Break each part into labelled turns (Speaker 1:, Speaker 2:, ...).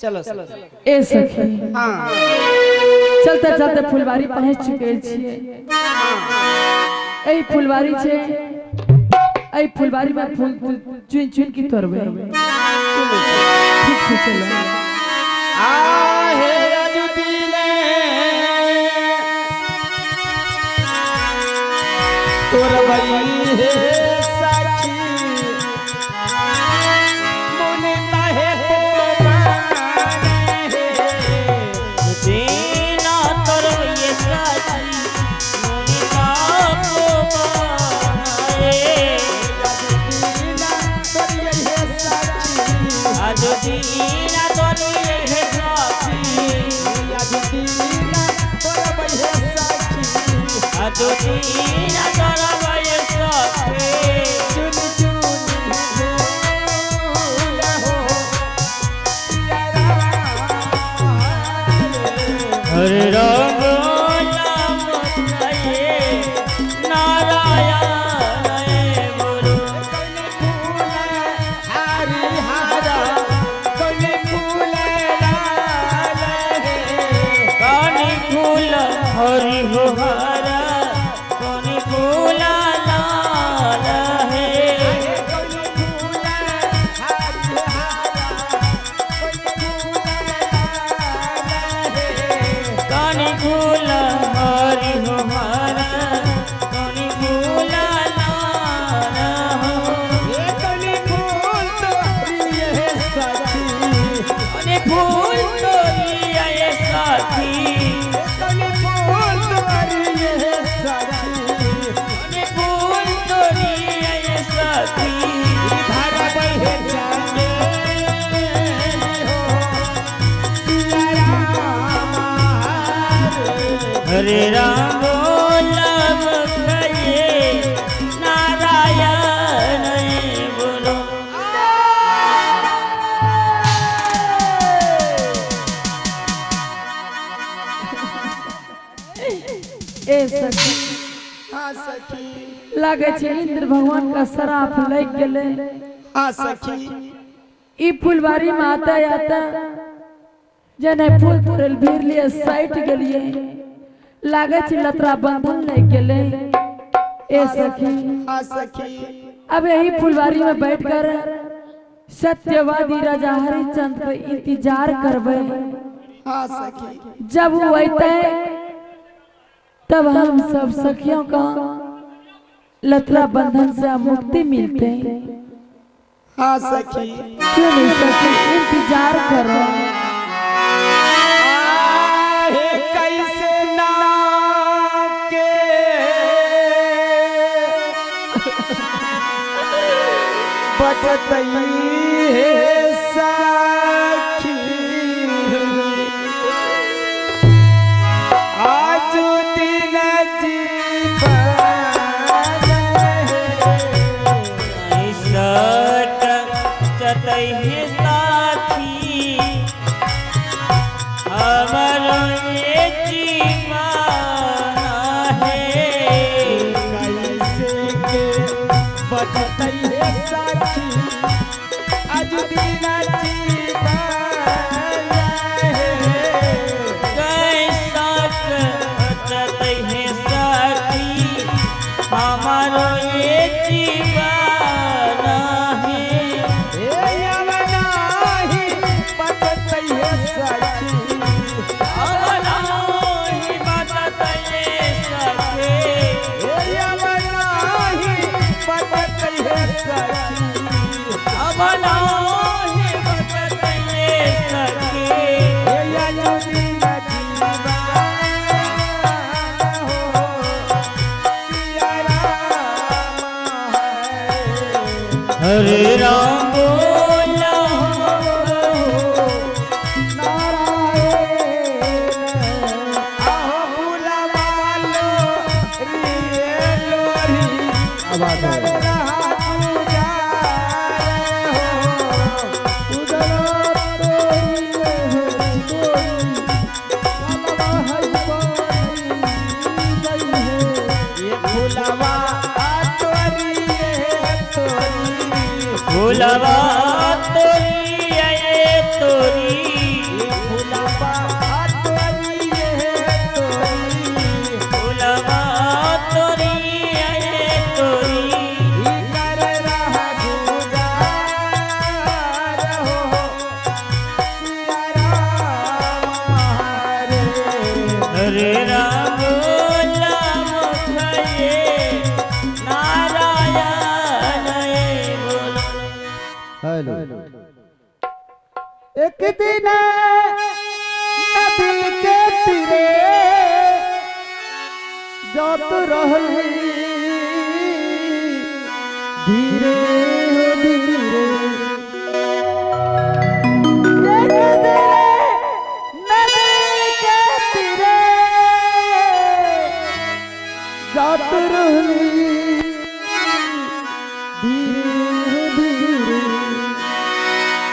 Speaker 1: चलो सखी।
Speaker 2: ए सखी,
Speaker 1: हाँ।
Speaker 2: चलते चलते फुलवारी पहुंच चुके छियै। एहि फुलवारी छै, एहि फुलवारी में फूल चुन चुन के तोड़बै। ठीक से चलो।
Speaker 1: आहे अजुदीने तोरबई हे सखी, मुनि ताहे को
Speaker 3: दीना तरवैये साथी मुनि तापो बनाए। आज दीना तोरिये हे साथी, आज दीना तरवैये साथी।
Speaker 1: चुन चुन फूल हो सिया राम।
Speaker 3: हरे राम राम जय नारायण बोलो।
Speaker 1: फूल हरि हरा, कौन फूल लाल है।
Speaker 3: कानी फूल हरि हो हरा, कानी फूल लाल है।
Speaker 1: कौन फूल हरि हरा, कौन फूल लाल है।
Speaker 3: कानी फूल हरि हो हरा, कानी फूल लाल हो।
Speaker 1: ये कौन फूल तोरी है सखी,
Speaker 3: कानी फूल तोरी आए साथी,
Speaker 1: कौन फूल तोरी है सखी।
Speaker 3: कानी फूल तोरी आए साथी।
Speaker 1: धारा बहे जाने हो सिया राम।
Speaker 3: हरे राम बोलम कहे नारायण बोलो।
Speaker 2: ए सखी,
Speaker 1: हाँ सखी।
Speaker 2: लागे छै इंद्र भगवान का श्राप लग गेलै।
Speaker 1: हाँ सखी।
Speaker 2: ई फुलवारी में आता आता जने फूल तोड़ल भीड़ लिए सट गेलिए, लागे छै लतरा बंधन लग गेलै। ए सखी,
Speaker 1: हाँ सखी।
Speaker 2: अब यही फुलवारी में बैठकर सत्यवादी राजा हरिश्चंद्र के इंतजार करबै।
Speaker 1: हाँ सखी।
Speaker 2: जब वो अते तब हम सब सखियों का लतरा बंधन से मुक्ति मिलते।
Speaker 1: हाँ सखी।
Speaker 2: क्यों नहीं सखी, इंतजार करो।
Speaker 1: आहे कैसे ना के बचतई हे सखी, आज दिन जीवन है।
Speaker 3: सट चतहि साथी हमर ये जीवन है।
Speaker 1: कैसे के बचतई हे सखी, आज दिन जीवन है।
Speaker 3: कैसा चतहि साथी हमारो ये जीवन है।
Speaker 1: हे यवनाही बचतई हे सखी,
Speaker 3: अवनाहि बचतहि सखी,
Speaker 1: हे यवनाही बचतई हे सखी।
Speaker 3: अवनाहि बचतहि सखी।
Speaker 1: हे यजुदिन जीवन हो सिया राम है।
Speaker 3: हरे राम बोला
Speaker 1: आहो फूलवा लोरी लोरी, रहा पूजार हो। ये फूलवा तोरी तोरी,
Speaker 3: फूलवा तोरी आए तोरी।
Speaker 1: फुलवा तोरी है तोरी।
Speaker 3: फुलवा तोरी है तोरी।
Speaker 1: ई कर रहा गुजार हो सिया राम हरे।
Speaker 3: हरे राम बोला मुखये नारायण बोल।
Speaker 4: हेलो।
Speaker 1: एक दिन नदी के तीरे जात रहली धीरे धीरे। एक दिन नदी के तीरे जात रहली धीरे धीरे।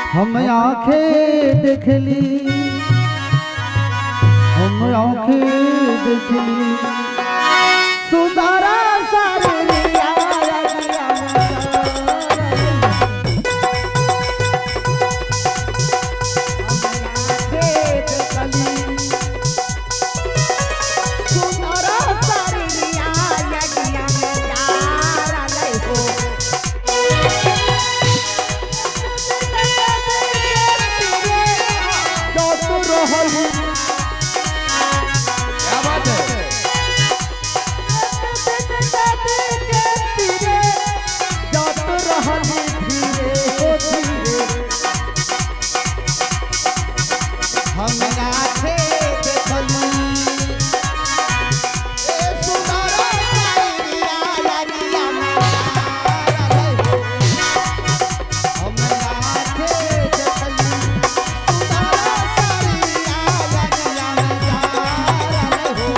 Speaker 4: हम आंखें देखली, हम आंखें देखली,
Speaker 1: सुधारा सारे रिया
Speaker 5: क्या बात है?
Speaker 4: हम आंखें देखली। ए सुंदर सारिया लगिया मारा हो। हम आंखें देखली, सुंदर सारिया लगिया मारा हो। हम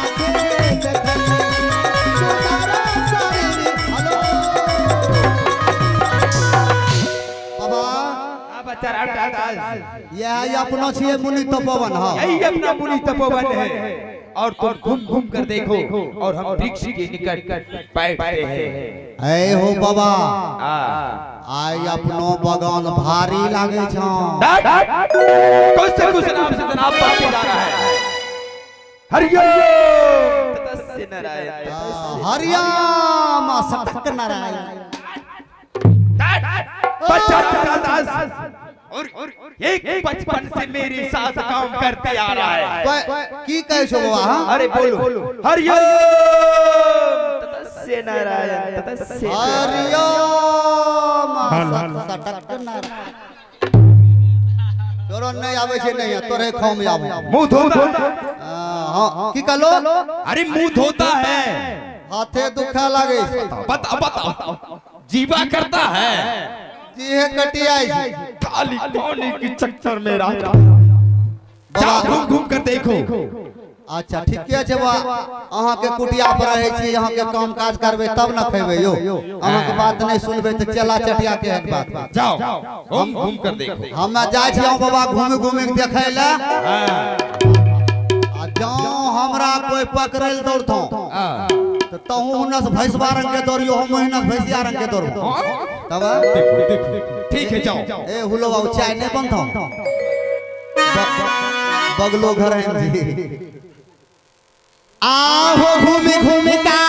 Speaker 4: आंखें देखली, सुंदर सारिया। हेलो बाबा।
Speaker 5: हाँ, बच्चा रामदास।
Speaker 4: यह अपनो छिए मुनि तपोवन। हाँ,
Speaker 5: यही अपना मुनि तपोवन है और तुम घूम घूम कर देखो और हम वृक्ष के निकट बैठते हैं।
Speaker 4: ए हो बाबा,
Speaker 5: हाँ।
Speaker 4: आइ अपनो बगान भारी लागे छौ।
Speaker 5: कुछ से कुछ नाम से जनाब बातें जा रहा है। हरिओम ततस्य नारायण।
Speaker 4: हरियाम सटक नारायण।
Speaker 5: बच्चा दास और एक बचपन से मेरे साथ काम करते आ रहा है।
Speaker 4: की कहै छौ बाबा? हाँ?
Speaker 5: अरे बोलो, हरिओम ततस्य नारायण ततस्य।
Speaker 4: हरिओम सटक नारायण। तोरो नहीं आबै छै, नहीं तोरे खम आबो।
Speaker 5: मुंह धोता।
Speaker 4: हाँ, की कहलो?
Speaker 5: अरे मुंह धोता है।
Speaker 4: हाथे दुखा लागे छै।
Speaker 5: बता बता, जीवा करता है।
Speaker 4: जीहे कटियाइ छै।
Speaker 5: खाली पानी की चक्कर में रहा। जाओ घूम घूम कर देखो।
Speaker 4: अच्छा, ठीके छै बा। अहाँके कुटिया पर रहै छी, अहाँके काम काज करबै तब न खेबै यौ। अहाँके बात नहि सुनबै तऽ चला चटिया के हन बात।
Speaker 5: जाओ घूम घूम कर देखो।
Speaker 4: हमे जाइ छी बाबा घूमि घूमि के देखै लए। आ जौं हमरा कोई पकड़ै लए दौड़तौ तऽ तहूँ हुनस भैंसबा रंग के दौड़ियो, हम हुनस भैंसिया रंग के दौड़बो तब।
Speaker 5: देखो देखो, ठीक है, जाओ।
Speaker 4: ए हुलो बाबू, चाय नहीं बनतौ? बगलो घर है जी। आहो घूमि घूमि का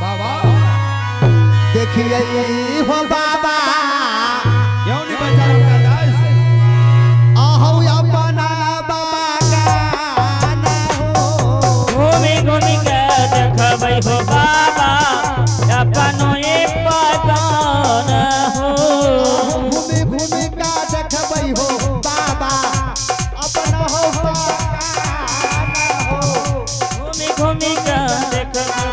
Speaker 5: बाबा
Speaker 4: देखिए हो बाबा।
Speaker 5: क्यों नहीं बचा रमदास?
Speaker 4: आहो अपना बागान हो।
Speaker 3: घूमि घूमि के देखबै हो बाबा अपनो ए बगान हो।
Speaker 4: घूमि घूमि का देखबै हो बाबा अपना हो बागान हो।
Speaker 3: घूमि घूमि के देखबै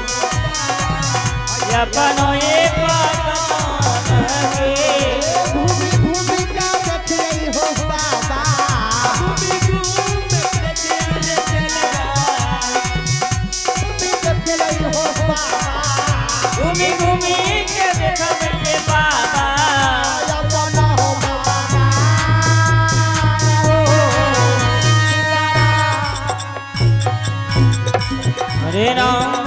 Speaker 3: अपनो ए बगान गे।
Speaker 4: घूमि घूमि का देखिए हो बाबा।
Speaker 3: घूमि घूमि के चल
Speaker 4: घूमि देखिए हो बाबा।
Speaker 3: घूमि घूमि के देखबै बाबा।
Speaker 4: अपना हो बागान हो।
Speaker 3: हरे राम।